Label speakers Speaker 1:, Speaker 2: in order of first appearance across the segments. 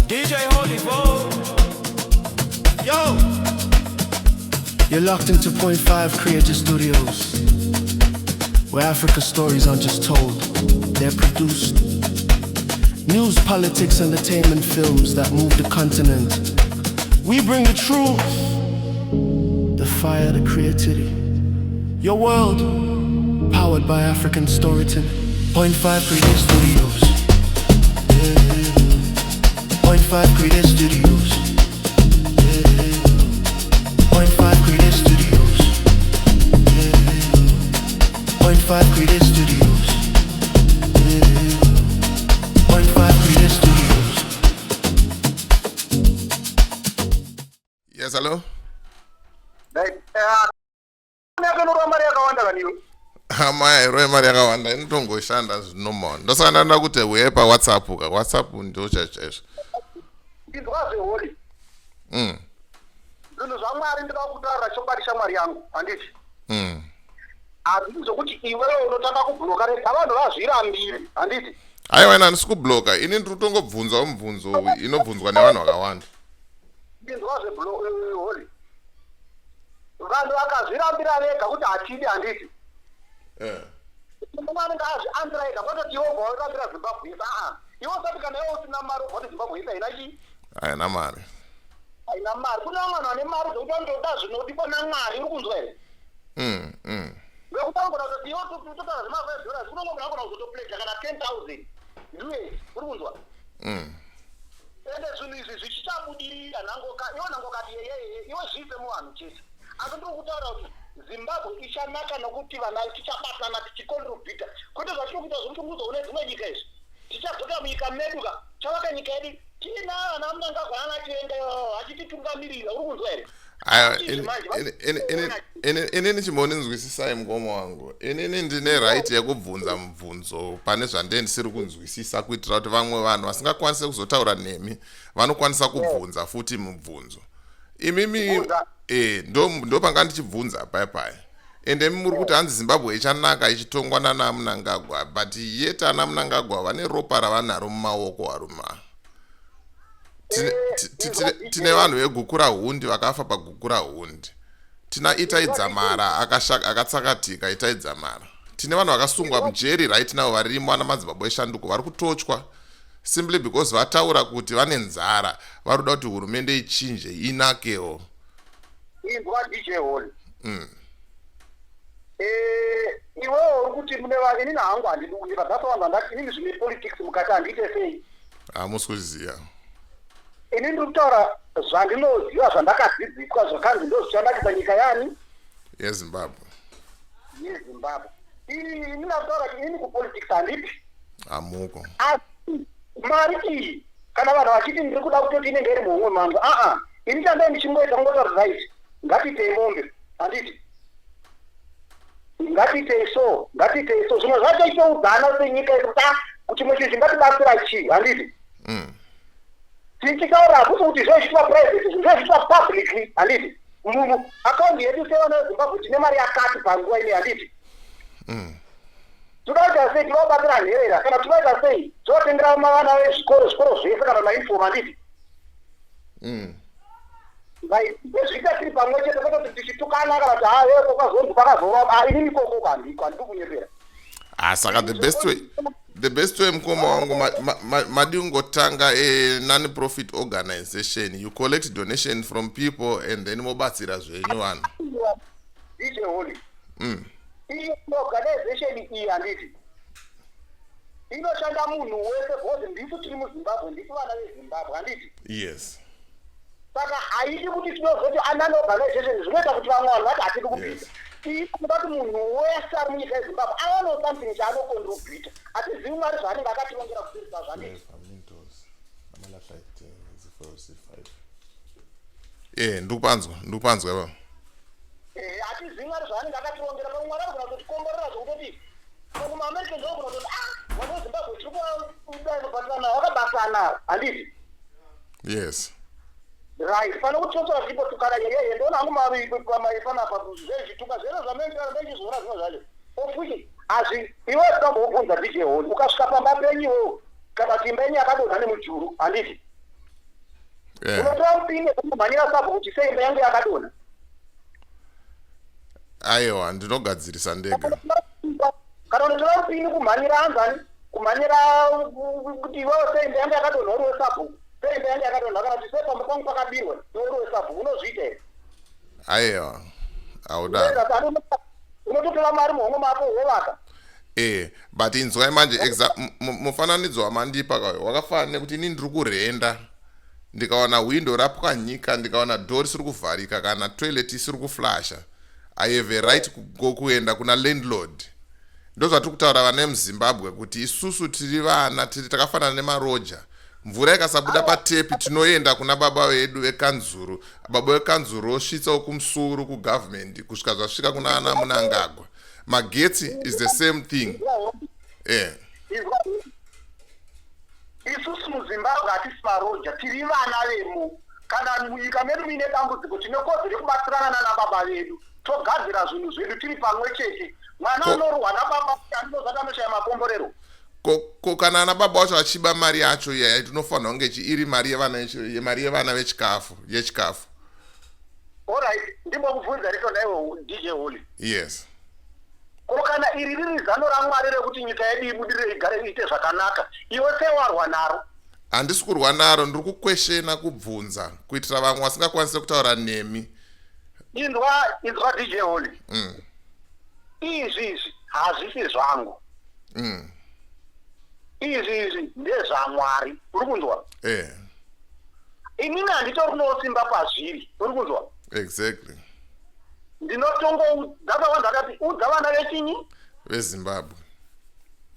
Speaker 1: DJ Holy Bo. Yo!
Speaker 2: You're locked into Point 5 Creative Studios, where Africa stories aren't just told, they're produced. News, politics, entertainment films that move the continent. We bring the truth, the fire, the creativity. Your world, powered by African storytelling. Point 5 Creative Studios. Yeah. Point 5 Creative Studios. Yeah. Point 5 Creative Studios. Yeah. Point 5 Creative Studios. Yeah. Point 5 Creative Studios.
Speaker 3: Yes, hello.
Speaker 4: Yakanyorwa mari yakawanda kaniwe.
Speaker 3: Amai, hairove mari yakawanda, inotongoshanda zvinormal. Ndosaka ndanda kuti uye paWhatsApp ka. WhatsApp ndo chaizvo.
Speaker 4: Inzwa zvehori. Zvinhu zvaMwari, ndinoda kutaura chokwadi, shamwari yangu, handiti? Hazvisi zvokuti iwewe unotanga kubhuroka, rega vanhu vazvirambire, handiti?
Speaker 3: Aiwa, ina handisi kubloka. Ini ndiri kutongobvunzawo mubvunzo inobvunzwa nevanhu vakawanda.
Speaker 4: Inzwa zvehori, vanhu vakazvirambira vega kuti hatidi, handiti? Mumwe anenge azviandira ega, kwatoti iwe ubva warambira Zimbabwe yese. Aa, iwe usati kana iwe usina mari ubva kuti Zimbabwe yese haina chii?
Speaker 3: Haina mari.
Speaker 4: Haina mari. Kune vamwe vanhu vane mari dzekuti vanotoda zvinodikwa naMwari, uri kunzwa here?
Speaker 3: Mm.
Speaker 4: Vekuti anogona kutoti iwe totaura zvema-$5, kune umwe munhu anogona kuzotopledga kana 10,000 US, uri kunzwa? Ende zvinhu izvi zvichichabudirira nhangoka iwe nhangokati yeyeye, iwe zviise muvanhu chete. Asi ndiri kutaura kuti Zimbabwe ichanaka nokuti vana tichabatana, tichicontributa, kwete zvatiri kuita zvekushungurudzwa kune dzimwe nyika izvi. Tichadzoka munyika medu ka, chavaka nyika yedu tiina vana Mnangagwa nana ivavo vachititungamirira, uri kunzwa here?
Speaker 3: Aiwa.
Speaker 4: Izvi manje
Speaker 3: Inini chimbondinzwisisai, mukoma wangu. Inini ndine right yekubvunza mubvunzo pane zvandee ndisiri kunzwisisa, kuitira kuti vamwe vanhu vasingakwanisi kuzotaura nemi vanokwanisa kubvunza futi mubvunzo. Imimi
Speaker 4: Bvunza.
Speaker 3: Ndo panga ndichibvunza paya paya, ende imi muri kuti hanzi Zimbabwe ichanaka ichitongwa nana Mnangagwa, but yet ana Mnangagwa vane ropa ravanaro mumaoko aruma. Tine vanhu veGukurahundi vakafa paGukurahundi. Tina Itai Dzamara akatsakatika Itai Dzamara. Tine vanhu vakasungwa mujeri right now varimo, ana Madzibaba Eshanduko vari kutochwa simply because vataura kuti vane nzara, vari kuda kuti hurumende ichinje inakewo.
Speaker 4: Inzwa, DJ Hall. Iwewo uri kuti mune inini hangu handidi kunyeba. That's why ndati inini zvine politics mukati handiite sei.
Speaker 3: Hamusi kuziva.
Speaker 4: Ini ndiri kutaura zvandinoziva, zvandakadzidziswa, zvakanzi ndo zvichanakisa nyika yani?
Speaker 3: YeZimbabwe.
Speaker 4: YeZimbabwe. Ini ndakutaura kuti inini kupolitics handipi.
Speaker 3: Hamuko.
Speaker 4: Asi mari iyi, kana vanhu vachiti ndiri kuda kutoti inenge iri muhomwe mangu, aa, ini chandai ndichingoita kungotaura, right, ngatiitei mombe, handiti? Ngatiitei so, ngatiitei so. Zvimwe zvacho ichoudzana senyika yedu kuti, ah, kuti chimwe chinhu chingatibatsira chii, handiti? Tichitaura hakusi kuti zvezviitwa private, zvinhu zvezviitwa publicly, handiti? Mumu akaundi yedu sevana veZimbabwe tine mari yakati panguva ine, handiti? Toda kuita sei? Tinobatsira nherera kana tinoita sei? Tovatengera vana vezvikoro, zvikoro zvese kana mauniform, handiti? Zviita tiri pamwe chete, kwete kuti tichitukana kana kuti ha kwakazonzi kwakazorwa. Inini ikoko handiko, handidi kunyepera.
Speaker 3: Ah, saka the best way, mukoma wangu, madi kungotanga a non profit organization. You collect donation from people and then mobatsira zvenyu vanhu.
Speaker 4: DJ Holy, Iyi organization iyi, handiti, inoshanda munhu wese, because ndisu tiri muZimbabwe, ndisu vana veZimbabwe, handiti?
Speaker 3: Yes.
Speaker 4: Saka haidi kuti tinozoti anon organization, zvinoita kuti vamwe vanhu vati hatidi kupinda. Iyi kuda kuti munhu wese ari munyika yeZimbabwe awanewo something chaanocontributa. Hatizivi Mwari zvaanenge akatirongera kuseri kwazvo, handiti?
Speaker 3: Ndikupanzwa, ndikupanzwa ipapo.
Speaker 4: Hatizivi Mwari zvaanenge akatirongera. Pamwe Mwari anogona kutotikomborera zvokutoti kumaAmerican vanogona kutoti, ah, vanhu veZimbabwe tiri kubatsana, vakabatana, handiti?
Speaker 3: Yes.
Speaker 4: Right, pane kuti tosora tichipotukana yeyeye. Ndoona hangu panapa zvezvituka zvese zvamenditaura, ndechizviona zvimwe zvacho, of which hazvi. Iwe tinambobvunza, DJ Hall, ukasvika pamba penyu iwewo, kana kuti imba yenyu yakadonha nemujuru, handiti? Unotora mupini kumhanyira sabhuku kuti sei imba yangu yakadonha?
Speaker 3: Aiwa, ndinogadzirisa ndega.
Speaker 4: Kana unotora mupini kumhanyira anzani, kumhanyira kuti iwewe sei imba yangu yakadonha uri wesabhuku, sei imba yangu yakadonha, kana kuti sei pamba pangu pakabirwa iwe uri wesabhuku, unozviita here?
Speaker 3: Aiwa, haudaro.
Speaker 4: Unototora mari muhomwe mako wovaka.
Speaker 3: But inzwai manje, mufananidzo wamandipa kauyo wakafanana nekuti ini ndiri kurenda, ndikaona hwindo rapwanyika, ndikaona door risiri kuvharika, kana toilet isiri kuflasha, I have a right kuenda kuna landlord. Ndozvatiri kutaura vana vemuZimbabwe kuti isusu tiri vana, tiri takafanana nemaroja. Mvura ikasabuda patepi, tinoenda kuna baba vedu vekanzuru. Baba vekanzuru vosvitsawo kumusoro kugavhumendi kusvika zvasvika kuna ana Munangagwa. Magetsi is the same thing.
Speaker 4: Isusu muZimbabwe hatisi maroja, tiri vana vemo. Kana munyika medu muine dambudziko, tine kodzero yekubatsirana nana baba vedu, togadzira zvinhu zvedu tiri pamwe chete. Mwana anorwa nababa andinozati anoshaya makomborero.
Speaker 3: Ko kana ana baba vacho vachiba mari yacho iya, tinofanira kunge iri mari yevana, mari yevana vechikafu, yechikafu?
Speaker 4: Alright, ndimbokubvunza rito naiwe, DJ Holy.
Speaker 3: Yes.
Speaker 4: Ko kana iri riri zano raMwari rekuti nyika yedu ibudirire, igare iite zvakanaka, iwe sewarwa naro?
Speaker 3: Handisi kurwa naro, ndiri kuquestiona, kubvunza kuitira vamwe vasingakwanisi kutaura nemi.
Speaker 4: Inzwa, inzwa, DJ Holy. Izvi hazvisi zvangu. Izvi ndezvaMwari, uri kunzwa?
Speaker 3: Eh.
Speaker 4: Inini handitorinowo simba pazviri, uri kunzwa?
Speaker 3: Exactly.
Speaker 4: Ndinotongoudza vanhu, akati udza vana vechinyi?
Speaker 3: VeZimbabwe.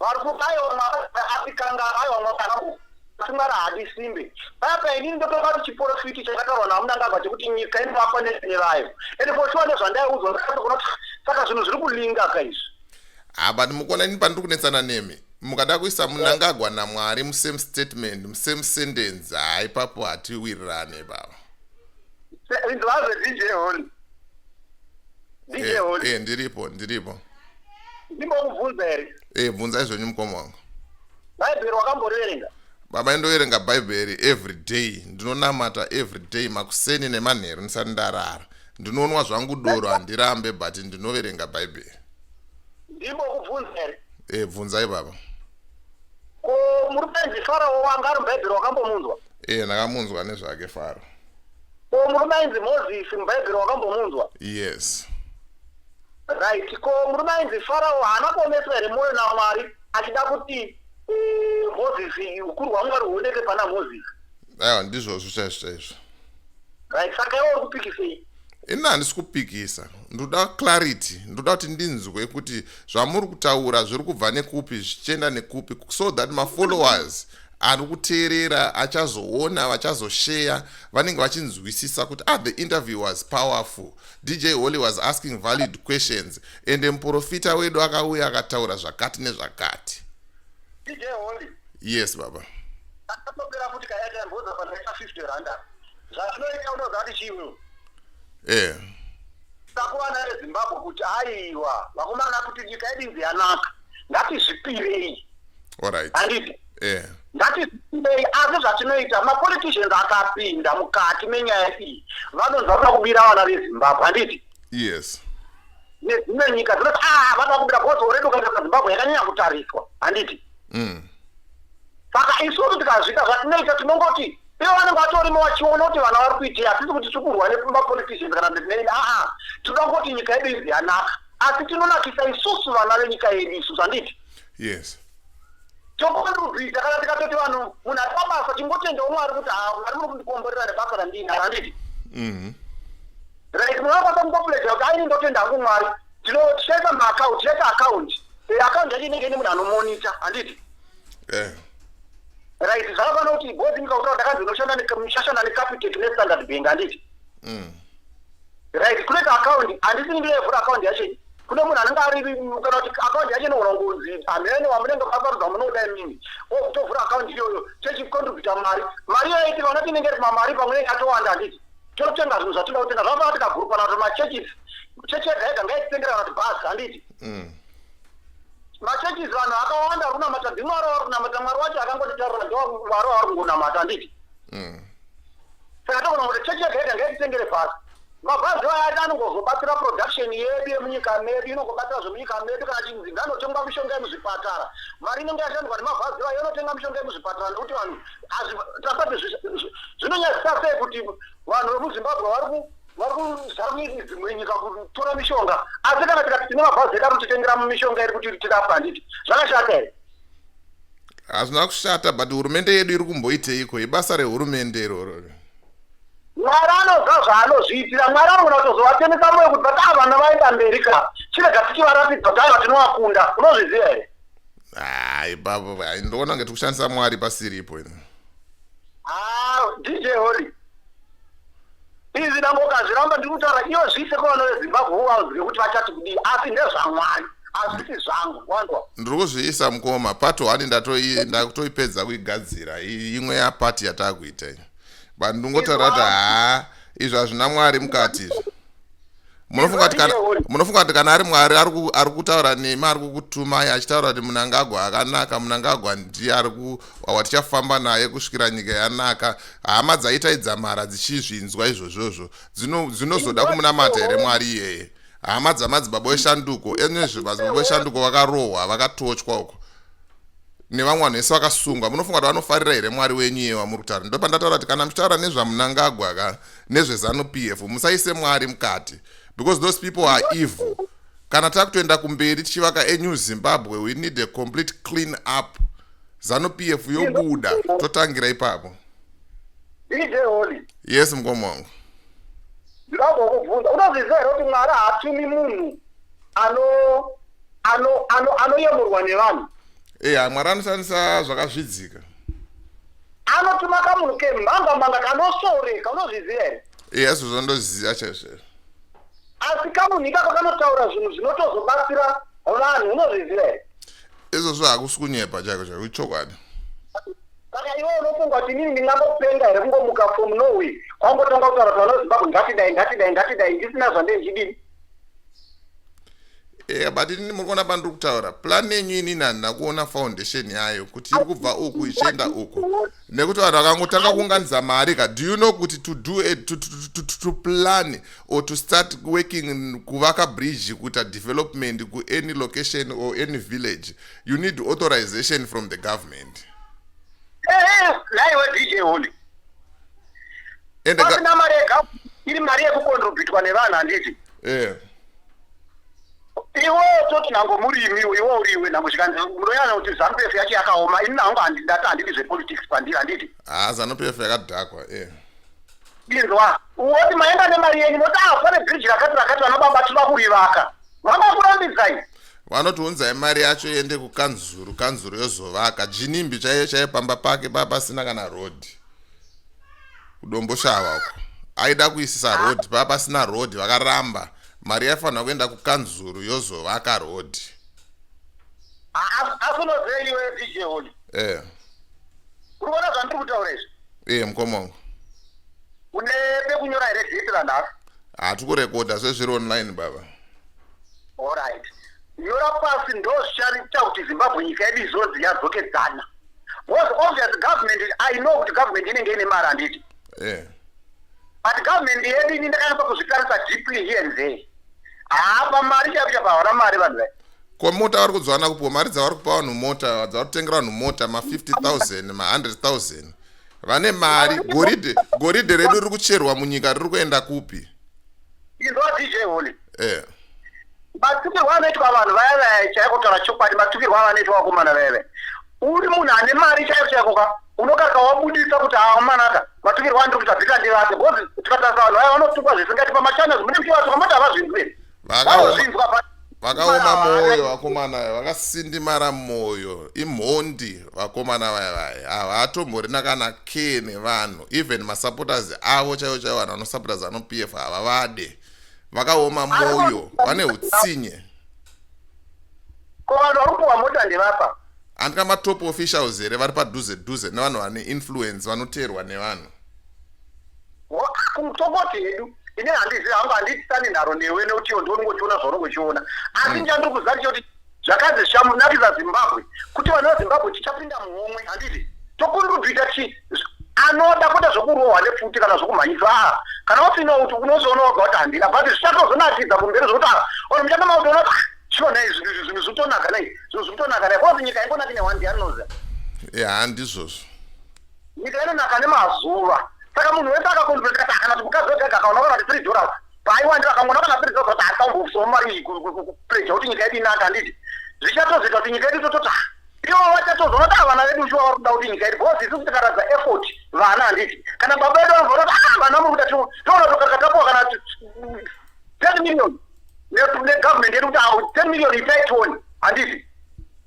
Speaker 4: Vari kuti aiwa, atikanga, aiwa, Mwari, asi Mwari haadi simbe. Paya inini ndotoka kuti chiprofiti chakataurwa naMunangagwa chekuti nyika inovakwa nevayo, ende for sure nezvandaiudzwa ndakatoona kuti saka zvinhu zviri kulinga ka izvi.
Speaker 3: Ha, but mukuona ini pandiri kunetsana nemi, mukada kuisa Munangagwa naMwari musame statement, musame sentence, ha, ipapo hatiwirirane baba.
Speaker 4: Inzwazve, DJ Holy, DJ Holy.
Speaker 3: Ndiripo, ndiripo.
Speaker 4: Ndimbokubvunza here?
Speaker 3: Bvunzai zvenyu, mukoma wangu.
Speaker 4: Bhaibheri wakamboriverenga?
Speaker 3: Baba, ndoverenga Bhaibheri every day. Ndinonamata every day, makuseni nemanheru ndisati ndarara. Ndinonwa zvangu doro, handirambe, but ndinoverenga Bhaibheri.
Speaker 4: Ndimbokubvunza here?
Speaker 3: Bvunzai baba.
Speaker 4: Ko murume ainzi Farao wanga ari mubhaibheri, wakambomunzwa?
Speaker 3: Ndakamunzwa nezvake Faro.
Speaker 4: Ko murume ainzi Mozisi mubhaibheri, wakambomunzwa?
Speaker 3: Yes.
Speaker 4: Right, ko murume ainzi Farao haana kuomeswa here mwoyo naMwari achida kuti Mozisi, ukuru hwaMwari huoneke pana Mozisi?
Speaker 3: Aiwa, ndizvozvo chaizvo chaizvo.
Speaker 4: Right, saka iwe uri kupikisei?
Speaker 3: Ini handisi kupikisa, ndoda clarity. Ndoda kuti ndinzwe kuti zvamuri kutaura zviri kubva nekupi zvichienda nekupi, so that mafollowers ari kuteerera, achazoona, vachazosheya, vanenge vachinzwisisa kuti, ah, the interview was powerful, DJ Holly was asking valid questions, and muprofita wedu akauya akataura zvakati nezvakati.
Speaker 4: DJ Holly.
Speaker 3: Yes baba.
Speaker 4: Akatopera futi kayaita mboza pandaisa 50 randa. Zvazvinoita, unoziva kuti chiiwewe? Takuvana veZimbabwe kuti aiwa vakomana, kuti nyika yedu inzi yanaka, ngatizvipirei. Handiti? Ngatizvipirei. Asi zvatinoita, mapoliticians akapinda mukati menyaya iyi, vanonzi vakuda kubira vana veZimbabwe, handiti?
Speaker 3: Yes.
Speaker 4: Nedzimwe nyika dzinoti, a, vada kubira, because already ukatarisa Zimbabwe yakanyanya kutariswa, handiti? Saka isusu tikazvita zvatinoita, tinongoti ivo vanenge vatorimo vachiona kuti vana vari kuitei. Hatisi kuti tiri kurwa nemapoliticians kana kuti nei, aa, tinoda kungoti nyika yedu inzi yanaka, asi tinonakisa isusu vana venyika yedu isusu, handiti?
Speaker 3: Yes.
Speaker 4: Tocontributa. Kana tikatoti vanhu, munhu ari pabasa, tingotendawo Mwari kuti, ha, Mwari muri kundikomborera nebasa randinaro, handiti? Right, munhu anokwanisa kungopledga kuti aini ndotenda hangu Mwari. Tichaisa maaccount, tichaisa account. Account yacho inenge ine munhu anomonita, handiti? Right, zvakafanira kuti bhodhi nyika kutaura ndakanzi unoshanda neCapitec neStandard Bank, handiti? Right, kunoita account, handisi ndinoivhura account yacho. Kune munhu anenge ari, kana kuti account yacho inogona kunzi hamene wamunenge makasarudza munoda imimi, otovhura account iyoyo, techicontributa mari. Mari iyoyo tikaona kuti inenge iri kumamari, pamwe inenge yatowanda, handiti? Totenga zvinhu zvatinoda kutenga. Zvakafanira tikagurupa kana kuti machurches, chechi yega yega ngaititengera kana kuti bhasi, handiti? Machurches, vanhu akawanda ari kunamata ndimwari wavari kunamata. Mwari wacho akangotitaurira ndo Mwari wavari kungonamata, handiti? Saka togona kuti chechi yega yega ngaititengere bhazi. Mabhazi aya anongozobatsira production yedu yemunyika medu, inongobatsira zvemunyika medu. Kana chinzi nganotengwa mishonga yemuzvipatara, mari inenge yashandwa nemabhazi ayo inotenga mishonga yemuzvipatara. Nekuti vanhu tasati zvinonyadzisa sei kuti vanhu vemuZimbabwe vari kuzara dzimwe nyika kutora mishonga, asi kana tikati tine mabhazi edu anotitengera mishonga iri kuti tirapwe, handiti zvakashata here?
Speaker 3: Hazvina kushata, but hurumende yedu iri kumboiteiko? Ibasa rehurumende iroro.
Speaker 4: Mwari anoziva zvaanozviitira. Mwari anogona kutozovatemesa mwoyo kuti vati vana vaenda mberi ka, chirega tichivaratidza kuti aiva tinovakunda. Unozviziva here?
Speaker 3: Hai ipapo ndoona kunge tikushandisa Mwari pasiripo ini.
Speaker 4: Ah, DJ Holly, izvi dangokazviramba. Ndiri kutaura ivo, zviise kuvana veZimbabwe, uvaudze kuti vachati kudii, asi ndezvaMwari, hazvisi zvangu, wanzwa?
Speaker 3: Ndiri kuzviisa, mukoma. Part one ndakutoipedza kuigadzira. Imwe yapart yataakuita iyi, but ndingotaura kuti haa, izvi hazvina Mwari mukati izvi. Munofunga kuti kana ari Mwari ari kutaura nemi, ari kukutumai achitaura kuti Munangagwa akanaka, Munangagwa ndiye ari watichafamba naye kusvikira nyika yanaka, hama dzaItai Dzamara dzichizvinzwa izvozvozvo, dzinozoda kumunamata here Mwari iyeye? Hama dzamadzibaba eshanduko enezvo, madzibaba eshanduko vakarohwa, vakatochwa uko, nevamwe vanhu vese vakasungwa, munofunga kuti vanofarira here Mwari wenyu iye wamuri kutaura? Ndo pandataura kuti kana muchitaura nezvaMunangagwa ka, nezveZANU PF, musaise Mwari mukati, because those people are evil. Kana takutoenda kumberi tichivaka a new Zimbabwe, we need a complete clean up. ZANU PF yobuda, totangira ipapo.
Speaker 4: DJ Holly.
Speaker 3: Yes, mukoma wangu.
Speaker 4: Ndingambokubvunza, unozviziva here kuti Mwari haatumi munhu anoyemurwa nevanhu?
Speaker 3: Eya, Mwari anoshandisa zvakazvidzika.
Speaker 4: Anotuma kamunhu kemhanga mhanga kanosoreka, unozviziva here?
Speaker 3: Eya, izvozvo ndoziva chaizvo.
Speaker 4: Asi kamunhu ikako kanotaura zvinhu zvinotozobatsira vanhu, unozviziva here?
Speaker 3: Izvozvo hakusi kunyepa chaiko chaiko, ichokwadi.
Speaker 4: Saka iwe unofunga kuti inini ndingangopenga here kungomuka from nowhere kwangotanga kutaura kuti vana veZimbabwe ngatidai, ngatidai, ngatidai, ndisina zvandee
Speaker 3: Eya, but inini muri kuona pandiri kutaura plan yenyu, inini handina kuona foundation yayo kuti iri kubva uku ichienda uku, nekuti vanhu vakangotanga kuunganidza mari ka. Do you know kuti to do a, to, to, to, to, to plan or to start working kuvaka bridge, kuita development kuany location or any village, you need authorization from the government?
Speaker 4: Ehe, naiwe DJ Holly, pasina mari yega iri mari yekucontributwa nevanhu, handiti?
Speaker 3: Yeah.
Speaker 4: Iwe toti nhango murimi, iwe uriwe nhango zvikanzi munoyana kuti ZANU PF yacho yakaoma. Ini nangu ndati handidi zvepolitics pandiri, handiti?
Speaker 3: Ha, ZANU PF yakadhakwa e.
Speaker 4: Inzwa, woti maenda nemari yenyu, moti ah, pane bhiriji rakati rakati, vana baba tinoda kurivaka, vangakurambidzai?
Speaker 3: Vanoti unzai mari yacho iende kukanzuru, kanzuru yozovaka. Ginimbi chaiye chaiye pamba pake pasina kana rodhi kuDomboshava uko, aida kuisisa rodhi, paa pasina rodhi, vakaramba. Mari yaifanira kuenda kukanzuru yozovaka rodhi.
Speaker 4: Asi unoziva iwe, DJ Holly, uri kuona zvandiri kutaura izvi?
Speaker 3: E, mukoma wangu.
Speaker 4: Une pekunyora here date ranhasi?
Speaker 3: Hati kurekodha zvezviri online, baba.
Speaker 4: Alright, nyora pasi. Ndo zvichaita kuti Zimbabwe nyika yedu izonzi yadzokedzana, because obvious government, I know kuti government inenge ine mari, handiti? But government yedu, ini ndakanyatsa kuzvitarisa deeply here and there, hapa mari chaipo chapa havana mari vanhu vai.
Speaker 3: Ko mota vari kudziwana kupiwa mari dzavari kupa vanhu, mota dzavari kutengera vanhu, mota ma50 000, ma100 000, vane mari. Goridhe redu riri kucherwa munyika riri kuenda kupi?
Speaker 4: Inzwa, DJ Holly.
Speaker 3: Matukirwo
Speaker 4: anoitwa vanhu vaya vaya, chaiko kutaura chokwadi, matukirwo avanoitwa vakomana vaya vaya, uri munhu ane mari chaiko chaiko ka, unokaka wabudisa kuti amanaka matukirwo andiri kuita bhita ndivake, because tikatarisa vanhu vaya vanotukwa zvisingaiti pamachannels, mune muchivatuka moti havazvinzwi. Vanozvinzwa, but
Speaker 3: Vakaoma mwoyo vakomana vaya, vakasindimara mwoyo, imhondi vakomana vaya vaya. Havatomborina kana care nevanhu, even masupporters avo chaivo chaivo, vanhu vanosapota ZANU PF havavade. Vakaoma mwoyo, vane utsinye.
Speaker 4: Ko vanhu vari kupiwa mota ndevapa?
Speaker 3: Handika matop officials here vari padhuze dhuze nevanhu vane influence, vanoteerwa nevanhu?
Speaker 4: Kutongoti hedu, ini handizivi hangu, handitisani nharo newe nekuti iwo ndonongochiona zvaunongochiona, asi chandiri kuziva ndechekuti zvakanzi zvichanakisa Zimbabwe kuti vana veZimbabwe tichapinda muhomwe, handiti? Tocontributa chi Anoda kwete zvokurohwa nepfuti kana zvokumhanyiswa. Aa, kana usina kuti unozoona woga kuti handina, but zvichatozonakidza kumberi zvokuti aa, vanhu muchatama kutoona kuti, ah, sure, nei zvinhu zvikutonaka, nei zvinhu zvikutonaka, nei because nyika ingonaki nehwani, ndiani unoziva?
Speaker 3: Ya, ndizvozvo.
Speaker 4: Nyika inonaka nemazuva. Saka munhu wese akacontribute, kati kana kuti mukadzi wega akaona kana kuti $3 paaiwandira, akangoona kana $3 kuti akambofusawo mari iyi kupledger kuti nyika yedu inaka, handiti zvichatozoita kuti nyika yedu tototi, ah, ivo vachatozoona kuti, ah, vana vedu shuwa vari kuda kuti nyika yedu, because isusu tikaratidza effort vana, handiti kana baba vedu vanozoona kuti, ah, vana muri kuda, toona tokaka tapuwa kana 10 million negovernment yedu kuti, ah, 10 million itai tione, handiti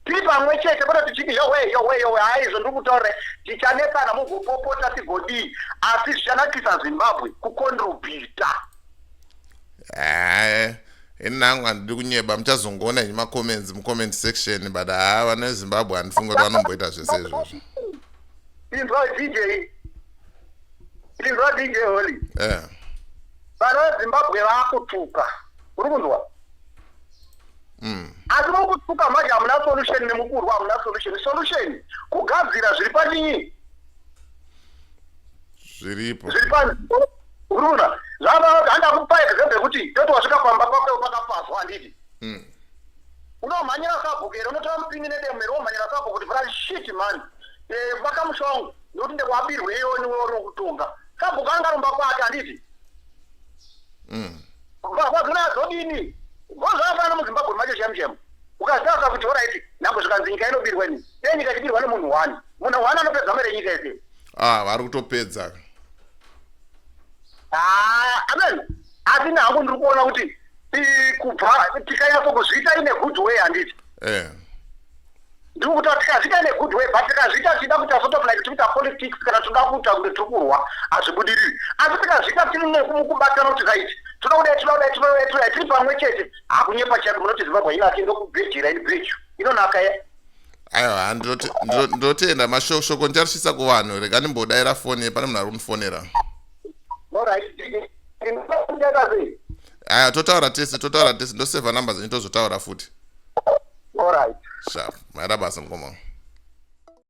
Speaker 4: tiri pamwe chete, kwete tichiti yowe, yowe, yowe. Haizvo, ndiri kutaurira, tichanetsana, mugopopota, tigodii, asi zvichanakisa Zimbabwe kucontributa.
Speaker 3: Hayi, ini nangu handidi kunyeba, muchazongoona henyu macomments mucomment section, but haa, vana veZimbabwe handifungi kuti vanomboita zvese izvozvo.
Speaker 4: Inzwa DJ, inzwa DJ Holy. Vana veZimbabwe vaakutuka, uri kunzwa? Asi mukutuka manje hamuna solution, nemukurwa hamuna solution. Solution kugadzira zviri pachinyi?
Speaker 3: Zviripo.
Speaker 4: Zviri panzvimbo, uri kuona? Zvava handakupa example yekuti toti wasvika pamba pako pakapazwa, handiti? Unomhanyira sabhuku here? Unotora mupini nedemo here, womhanyira sabhuku kuti, "Bra, shit man, vakamusha wangu nokuti ndewabirweyo niwe kutonga"? Sabhuku angaromba kwake, handiti? Mbavha dzodini? Zvakafanana muZimbabwe macho chaimu chaimu. Ukazvitaura kuti alright, nhambo zvikanzi nyika inobirwa ini, dei nyika ichibirwa nemunhu one, munhu one anopedza mari yenyika yese.
Speaker 3: Ah, vari kutopedza.
Speaker 4: Ah, amen. Asi nangu ndiri kuona kuti kubva tikanyatso kuzviita in a good way, handiti? Ndiri kuti tikazviita in a good way, but tikazviita tichida kuita sort of like tikuita politics kana toda kuita kunge tiri kurwa, hazvibudiriri. Asi tikazviita tiri mukubatana kuti right, toda kudai, toda kudai, toda kudai, toda kudai, tiri pamwe chete, hakunyepa chaiko, munoti Zimbabwe inake. Ndokubhejera ini, bheju inonaka ye.
Speaker 3: Aiwa, ndinotenda mashoko, ndicharisvitsa kuvanhu. Rega ndimbodaira foni, pane munhu ari kundifonera.
Speaker 4: Alright, ndinoita sei?
Speaker 3: Aya, totaura tese, totaura tese. Ndosevha namba dzenyu, tozotaura futi.
Speaker 4: Alright.
Speaker 3: Sharp, maita basa mukoma.